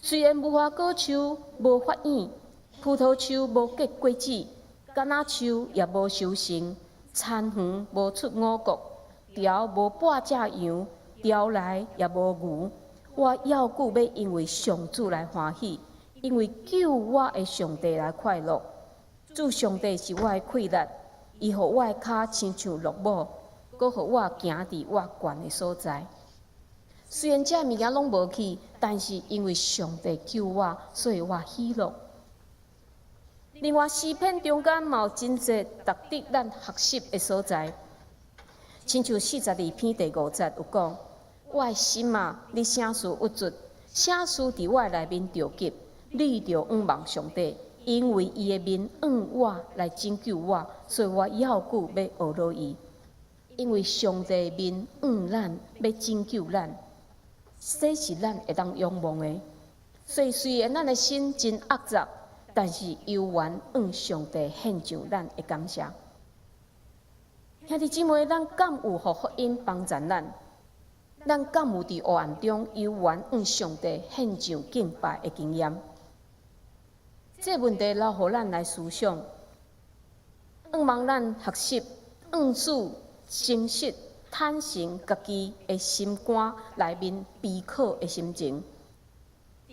雖然無花果樹無發湧，葡萄樹無結果子，橄欖樹也無收成，田園無出五穀，牢無半隻羊，牢內也無牛。我猶閣欲因為上主來歡喜，因為救我的上帝來快樂。主上帝是我的氣力，伊予我的跤親像駱母，閣予我行佇我懸的所在。雖然這物件攏無去，但是因為上帝救我，所以我喜樂。另外，詩篇中間嘛有真濟值得咱學習的所在，親像42篇第五節有講：我的心啊，你啥事鬱卒？啥事佇我內面著急？你著仰望上帝，因為伊的面向我來拯救我，所以我猶閣欲呵咾伊。因為上帝面向咱，欲拯救咱，這是咱會當仰望的。所以雖然咱的心真壓雜，但是猶原向上帝獻上咱的感謝。兄弟姊妹，咱敢有予福音幫助咱？咱敢有佇黑暗中猶原向上帝獻上敬拜的經驗？這個問題留予咱來思想，向望咱學習向主誠實坦誠家己的心肝內面悲苦的心情。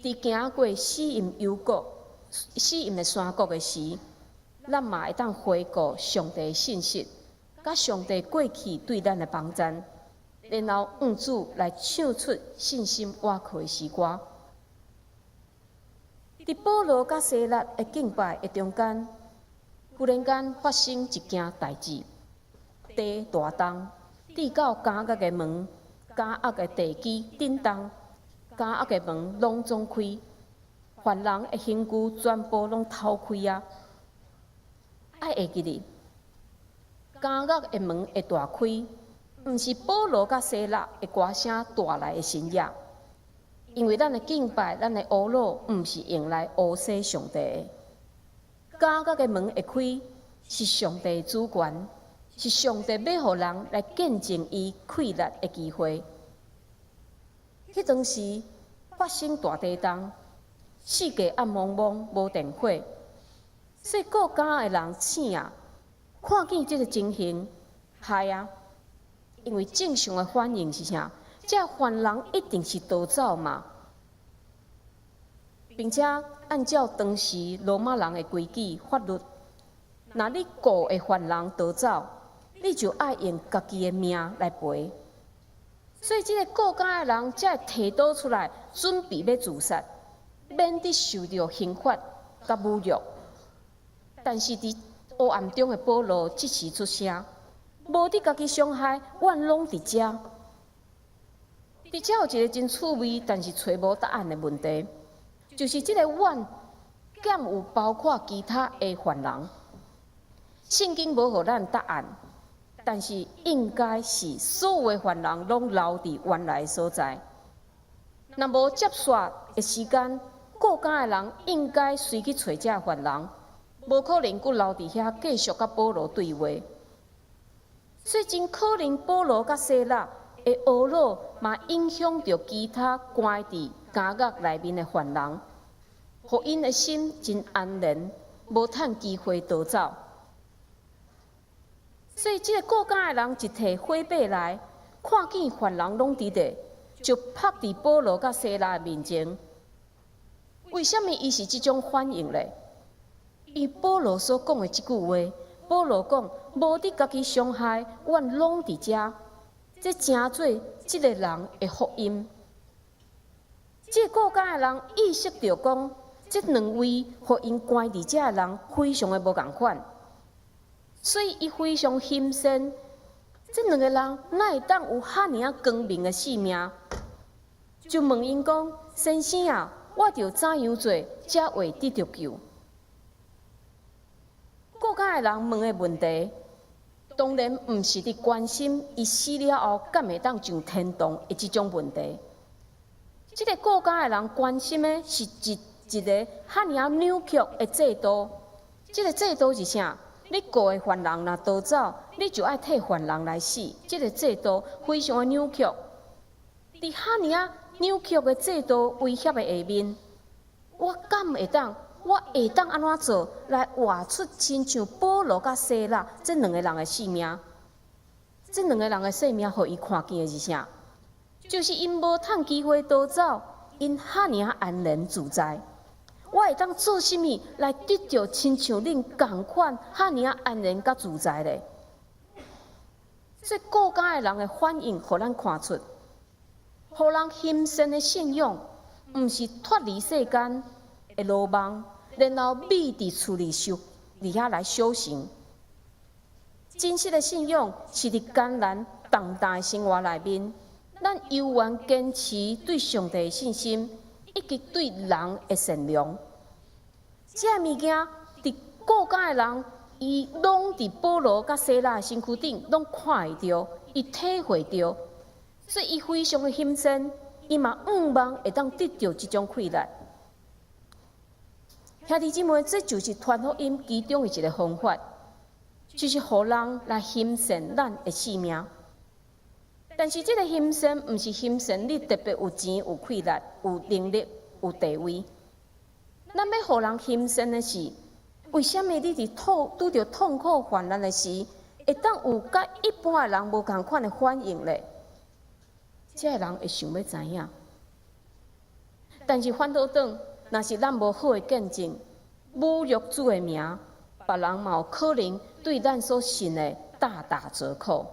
佇行過死蔭幽谷、死蔭的山谷的時，咱嘛會當回顧上帝的信實，佮上帝過去對咱的幫助，然後向主來唱出信心倚靠的詩歌。佇保羅佮西拉的敬拜的中間，忽然間發生一件代誌，地大動，直到監獄的門、監獄的地基震動，監獄的門攏總開，犯人的刑具全部攏偷開啊！愛會記得，監獄的門會大開，毋是保羅佮西拉的歌聲帶來的神蹟，因為咱的敬拜、咱的呵咾，毋是用來烏洗上帝的。監獄的門會開，是上帝的主權，是上帝欲予人來見證伊氣力的機會。彼當時發生大地動，四界暗濛濛，無電火，所以顧監的人醒啊，看見這个情形，害啊！因為正常的反應是啥？這犯人一定是逃走嘛，並且按照當時羅馬人的規矩法律，若你顧的犯人逃走，你就愛用家己的命來賠。所以，這個告監的人才會提刀出來，準備欲自殺，免得受著刑罰佮侮辱。但是佇黑暗中的保羅這時出聲，無你家己傷害，阮攏佇遮。佇遮有一個真趣味，但是揣無答案的問題，就是這個阮敢有包括其他的犯人？聖經無予咱答案，但是應該是所有的犯人攏留佇原來的所在。若無接煞的時間，告監的人應該隨去揣這犯人，無可能閣留佇遐繼續佮保羅對話。所以真可能保羅佮西拉的懊惱，嘛影響著其他關佇監獄內面的犯人，予𪜶的心真安然，無趁機會逃走。所以，這個告監的人一提火把來，看見犯人攏佇咧，就拍佇保羅佮西拉的面前。為啥物伊是這種反應咧？伊保羅所講的這句話，保羅講：無你家己傷害，阮攏佇遮。這成做這個人的福音。這個告監的人意識著講，這兩位予𪜶關佇遮的人非常的無仝款，所以伊非常欣羨。這兩個人哪會當有遐爾仔光明的性命？就問𪜶講：先生啊，我著怎樣做才會得著救？告監的人問的問題，當然毋是佇關心伊死了後敢會當上天堂的這種問題。這個告監的人關心的是一個遐爾仔扭曲的制度。這個制度是啥？你告的犯人若逃走，你就愛替犯人來死。這個制度非常的扭曲。佇遐爾仔扭曲的制度威脅的下面，我敢會當？我會當按怎做來活出親像保羅佮西拉這兩個人的性命？這兩個人的性命，予伊看見的是啥？就是𪜶無趁機會逃走，𪜶遐爾仔安然自在。我會當做啥物來得著親像恁仝款遐爾仔安然佮自在咧？這告監的人的反應，予咱看出，予人欣羨的信仰，毋是脫離世間的魯莽，然後覕佇厝裡修，佇遐來修行。真實的信仰是佇艱難動盪的生活內面，咱猶原堅持對上帝的信心，以及對人的善良。這个物件，佇告監的人，伊攏佇保羅佮西拉的身軀頂，攏看會著，伊體會著，所以伊非常的欣羨，伊嘛向望會當得著這種氣力。兄弟姊妹，這就是傳福音其中的一個方法，就是予人來欣羨咱的性命。但是這個欣羨，毋是欣羨你特別有錢、有氣力、有能力、有地位。咱欲予人欣羨的是，為啥物你佇痛拄著痛苦患難的時，會當有佮一般的人無仝款的反應咧？這个人會想欲知影。但是反倒轉，若是咱無好的見證，侮辱主的名，別人嘛有可能對咱所信的大打折扣。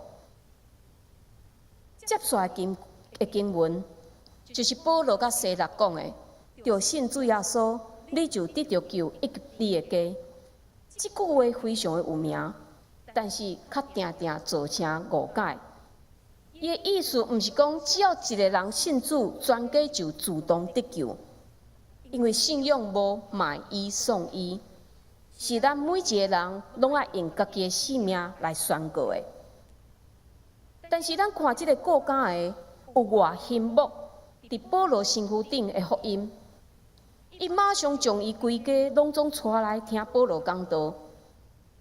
接續的經文，就是保羅佮西拉講的，著信主耶穌，你就得著救，以及你的家。這句話非常的有名，但是較定定造成誤解。伊的意思毋是講只要一個人信主，全家就自動得救。因為信仰無買一送一，是咱每一個人攏愛用家己的性命來宣告的。但是咱看這個告監的有偌欣慕，佇保羅身軀頂的福音，伊馬上將伊規家攏總帶來聽保羅講道，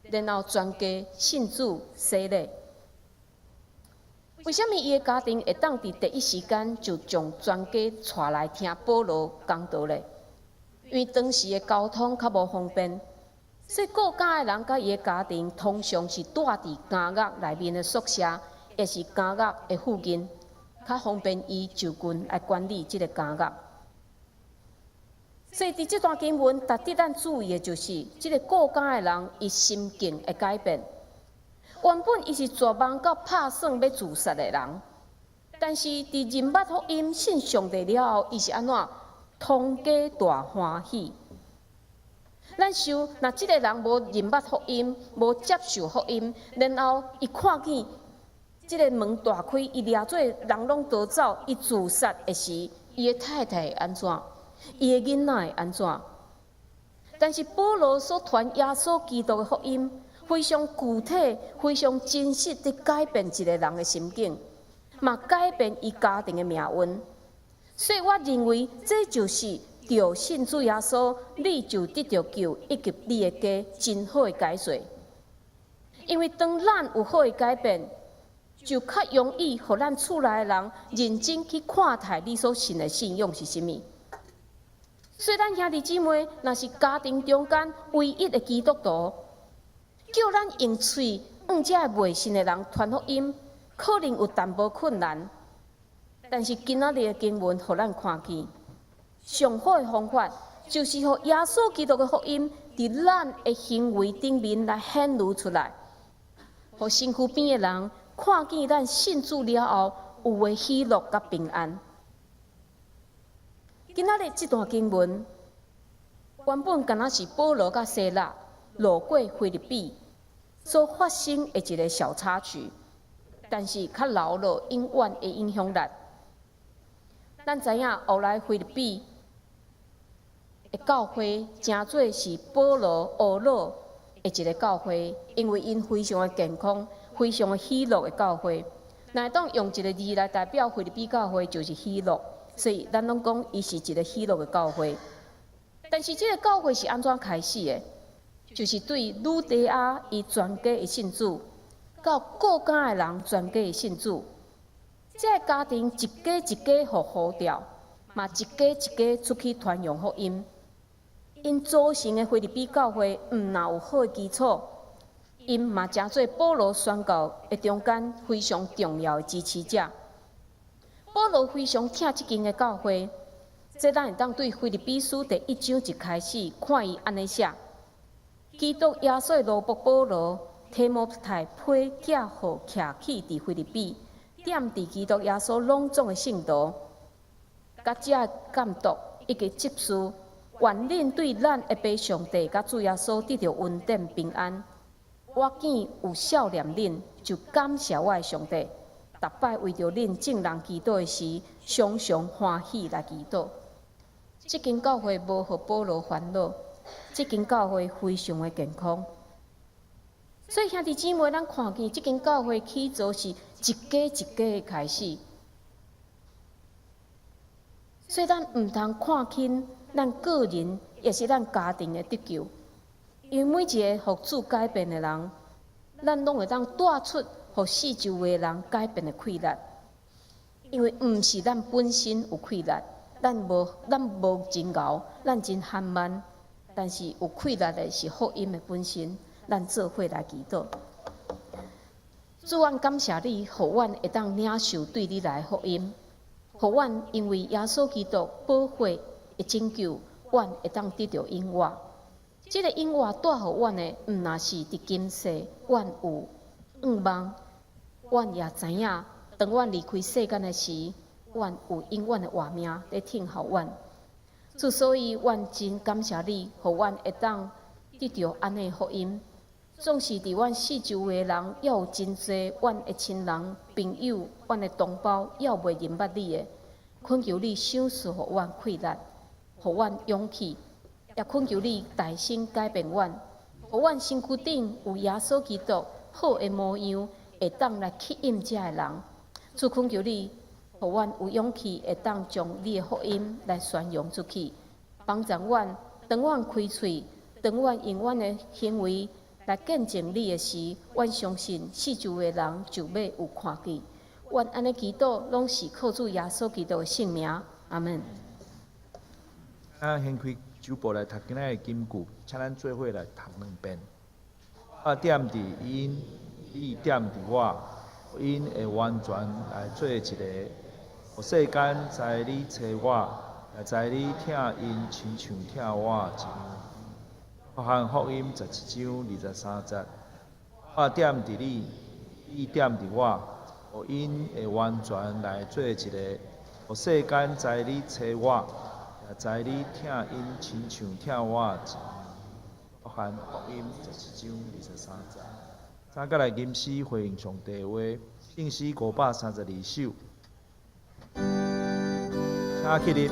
然後全家信主洗禮。為啥物伊的家庭會當佇第一時間就將全家帶來聽保羅講道咧？因為當時的交通較無方便，所以告監的人佮伊的家庭通常是蹛佇監獄內面的宿舍，抑是監獄的附近，較方便伊就近來管理這個監獄。所以佇這段經文，值得咱注意的就是，這個告監的人伊心境的改變，原本伊是絕望到拍算欲自殺的人，但是佇認捌福音、信上帝了後，伊是按怎？通家大歡喜。咱想，若這个人無認捌福音，無接受福音，然後伊看見這个門大開，伊掠做人攏逃走，伊自殺的時，伊的太太會按怎？伊的囡仔會按怎？但是保羅所傳耶穌基督的福音，非常具體、非常真實地改變一个人的心境，嘛改變伊家庭的命運。所以我認為，這就是著信主耶穌，你就得著救，以及你的家真好的解說。因為當咱有好的改變，就較容易予咱厝內的人認真去看待你所信的信仰是啥物。所以，咱兄弟姊妹，若是家庭中間唯一的基督徒，叫咱用喙向這个袂信的人傳福音，可能有淡薄困難。但是今仔日的經文，予咱看見上好的方法，就是予耶穌基督的福音，佇咱的行為頂面來顯露出來，予身軀邊的人看見咱信主了後有的喜樂佮平安。今仔日這段經文，原本敢若是保羅佮西拉路過腓立比所發生的一个小插曲，但是卻留落永遠的影響力。咱知影後來腓立比的教會，成做是保羅、呵咾的一个教會，因為𪜶非常的健康、非常的喜樂的教會。若會當用一个字來代表腓立比教會，就是喜樂，所以咱攏講伊是一个喜樂的教會。但是這个教會是按怎開始的？就是對呂底亞伊全家的信主，到各家的人全家的信主，這个家庭一家一家予呼召，嘛一家一家出去傳揚福音。𪜶組成的腓立比教會，毋但有好的基礎，𪜶嘛成做保羅宣教的中間非常重要的支持者。保羅非常疼這間的教會，這咱會當對腓立比書第一章一開始看伊按呢寫：基督耶穌的奴僕保羅，提摩太批寄予徛起佇腓立比，踮佇基督耶穌攏總的聖徒，佮遮監督以及執事，願恁對咱的父上帝佮主耶穌得著恩典平安。我見有數念恁，就感謝我的上帝。逐擺為著恁眾人祈禱的時，常常歡喜來祈禱。這間教會無予保羅煩惱，這間教會非常的健康。所以兄弟姊妹，咱看見這間教會起初是一家一家的開始。所以咱毋通看輕咱個人，抑是咱家庭的得救，因為每一个予主改變的人，咱攏會當帶出予四周圍的人改變的氣力。因為毋是咱本身有氣力，咱無真𠢕，咱真緩慢，但是有氣力的是福音的本身。咱做伙來祈禱。主，阮感謝你，予阮會當領受對你來的福音，予阮因為耶穌基督寶血的拯救，阮會當得著永活。這个永活帶予阮的，毋但是佇今世，阮有向望，阮也知影，當阮離開世間的時，阮有永遠的活命佇等候阮。主，所以阮真感謝你，予阮會當得著按呢福音。縱使佇阮四周圍的人，猶有真濟阮的親人、朋友、阮的同胞，猶未認捌你的，懇求你賞賜予阮氣力，予阮勇氣，也懇求你大聲改變阮，予阮身軀頂有耶穌基督好的模樣，會當來吸引遮的人。主，懇求你，予阮有勇氣，會當將你的福音來宣揚出去，幫助阮，當阮開喙，當阮用阮的行為來見證你的時，阮相信四周圍的人就欲有看見。阮按呢祈禱，攏是靠主耶穌基督的聖名。阿門。啊，掀開周報來讀今仔日的金句，請咱做伙來讀兩遍。我踮佇𪜶，你踮佇我，𪜶會完全來做一个，予世間知你差我，也知你疼𪜶親像疼我一樣。約翰福音十一章二十三節。我踮佇你，你踮佇我，予𪜶會完全來做一个，予世間知你差我，也知你疼𪜶親像疼我一樣。約翰福音17章23節。請閣來吟詩回應上帝話，聖詩532首。請起立。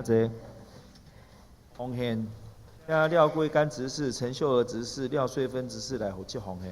坐。奉獻，請廖桂甘執事、陳秀娥執事、廖穗芬執事來負責奉獻。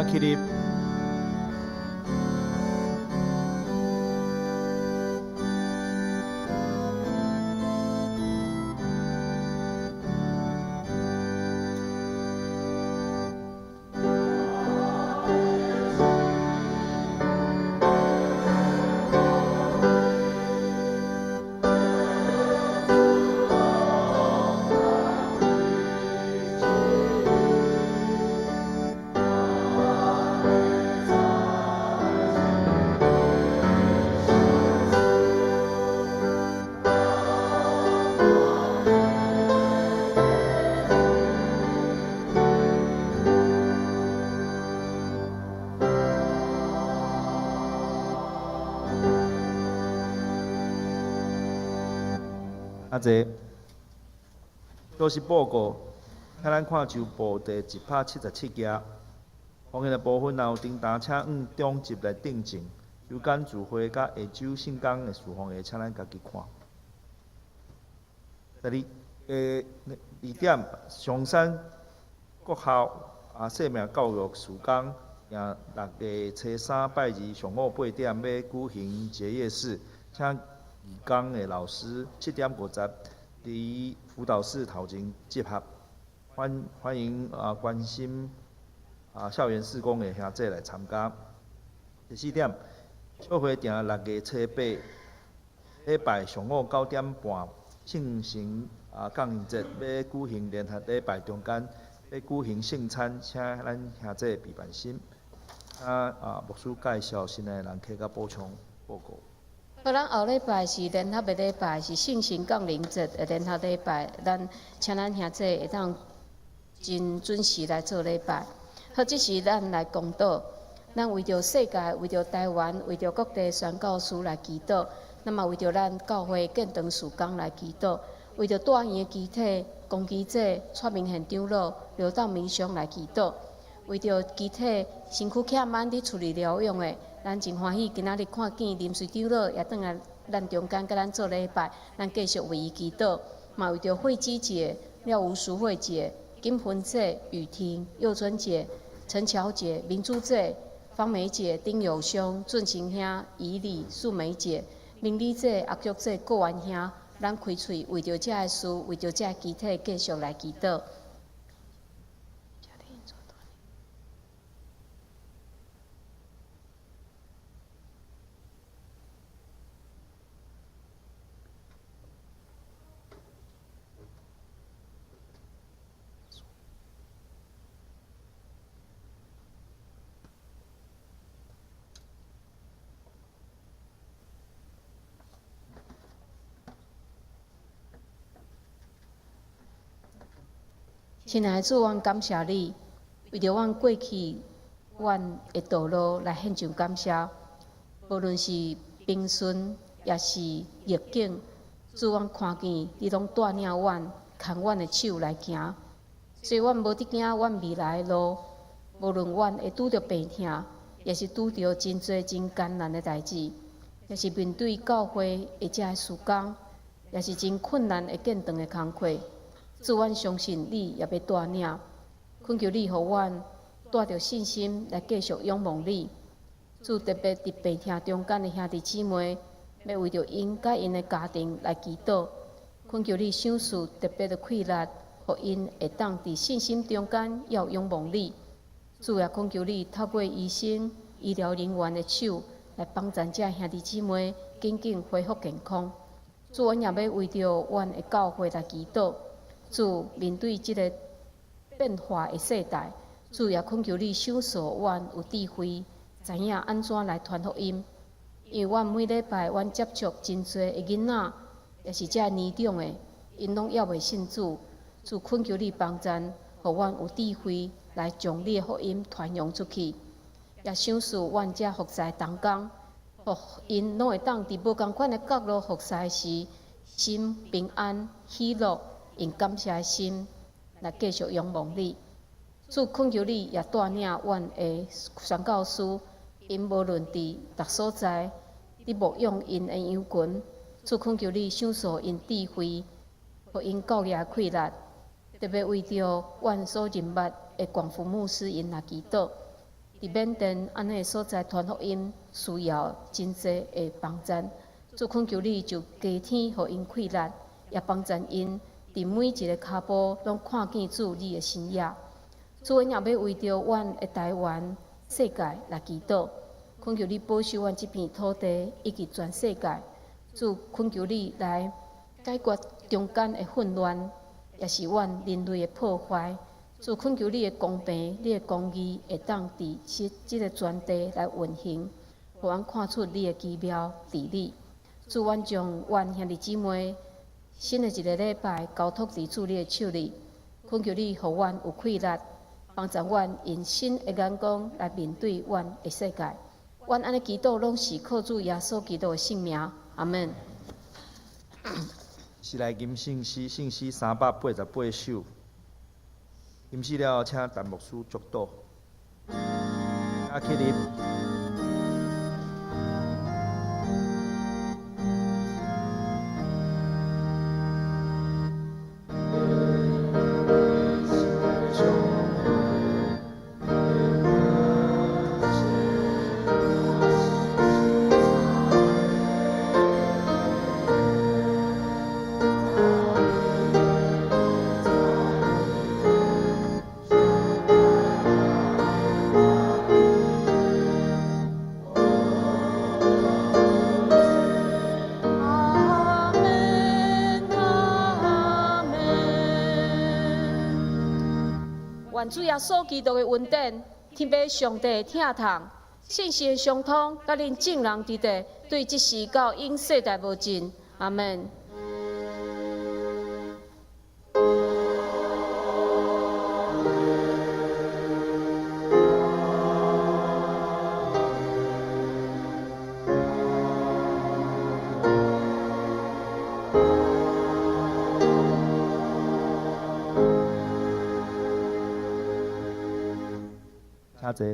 請起立。阿坐。小息報告，請咱看周報第177頁。方言的部分，若有訂單，請按中集來訂正。有關聚會佮下晝聖工的事奉的，請咱家己看。第二，二點，松山國校啊，生命教育事工，訂6月初三拜二上午8點欲舉行結業式，請義工的老師7點50佇輔導室頭前集合，歡歡迎啊關心啊校園事工的兄弟來參加。第四點，小會訂6月初八禮拜上午9點半，聖神啊降臨節欲舉行聯合禮拜中間欲舉行聖餐，請咱兄弟備辦心。啊，牧師介紹新來的人客佮補充報告。好，咱後禮拜是聯合的禮拜，是聖神降臨節的聯合禮拜，咱請咱兄弟會當真準時來做禮拜。好，這時咱來公禱，咱為著世界、為著台灣、為著各地宣教師來祈禱，咱嘛為著咱教會建堂事工來祈禱，為著大園的肢體、公基姐、蔡明憲長老、劉道明兄來祈禱，為著肢體身軀欠安佇厝裡療養的。咱真歡喜，今仔日看見林瑞長老也轉來咱中間，佮咱做禮拜。咱繼續為伊祈禱，嘛為著慧芝姐、廖吳淑慧姐、金芬姐、雨婷、幼春姐、陳喬姐、明珠姐、芳梅姐、丁友兄、俊晴兄、怡麗、素梅姐、明麗姐、阿菊姐、郭元兄，咱開喙為著這个事，為著這个肢體，繼續來祈禱。親愛的主，阮感謝你，為著阮過去阮的道路來獻上感謝。無論是平順，抑是逆境，主，阮看見你攏帶領阮，牽阮的手來行。所以阮無佇驚阮未來的路，無論阮會拄著病痛，抑是拄著真濟真艱難的代誌，抑是面對教會的這个事工，抑是真困難的建堂的工課。主，阮相信你也欲帶領，懇求你予阮帶著信心來繼續仰望你。主，特別佇病痛中間的兄弟姊妹，欲為著𪜶佮𪜶的家庭來祈禱，懇求你賞賜特別的氣力，予𪜶會當佇信心中間猶仰望你。主也懇求你透過醫生、醫療人員的手來幫助這兄弟姊妹緊緊恢復健康。主，阮也欲為著阮的教會來祈禱。主，面對這个變化的世代，主也懇求你賞賜阮有智慧，知影按怎來傳福音。因為阮每禮拜阮接觸真濟的囡仔，抑是遮年長的，𪜶攏猶未信主。主懇求你幫贊，予阮有智慧來將你的福音傳揚出去，也賞賜阮遮服侍同工，予𪜶攏會當佇無仝款的角落服侍時，心平安喜樂。用感謝的心來繼續仰望你。主懇求你也帶領阮的宣教師，𪜶無論佇逐所在，佇牧養𪜶的羊群。主懇求你賞賜𪜶智慧，予𪜶教業氣力，特別為著阮所認捌的廣福牧師𪜶來祈禱。佇緬甸按呢的所在傳福音，需要真濟的幫贊。主懇求你就加添予𪜶氣力，也幫贊𪜶佇每一个跤步攏看見主你的身影。主，阮也欲為著阮的台灣世界來祈禱，懇求你保守阮這片土地以及全世界。主，懇求你來解決中間的混亂，也是阮人類的破壞。主，懇求你的公平、你的公義會當佇這個全地來運行，予阮看出你的奇妙治理。主，阮將阮兄弟姊妹新的一个禮拜交託佇主你的手裡，懇求你予阮有氣力，幫助阮用新的眼光來面對阮的世界。阮按呢祈禱，攏是靠主耶穌基督的聖名。阿門。是來吟聖詩，聖詩388首。吟詩了後，請陳牧師祝禱。請起立。阿門，阿門。願主耶穌基督的恩典，天父上帝的疼痛，聖神的相通，佮恁眾人佇佇，對這時到永世代無盡。阿門。請坐。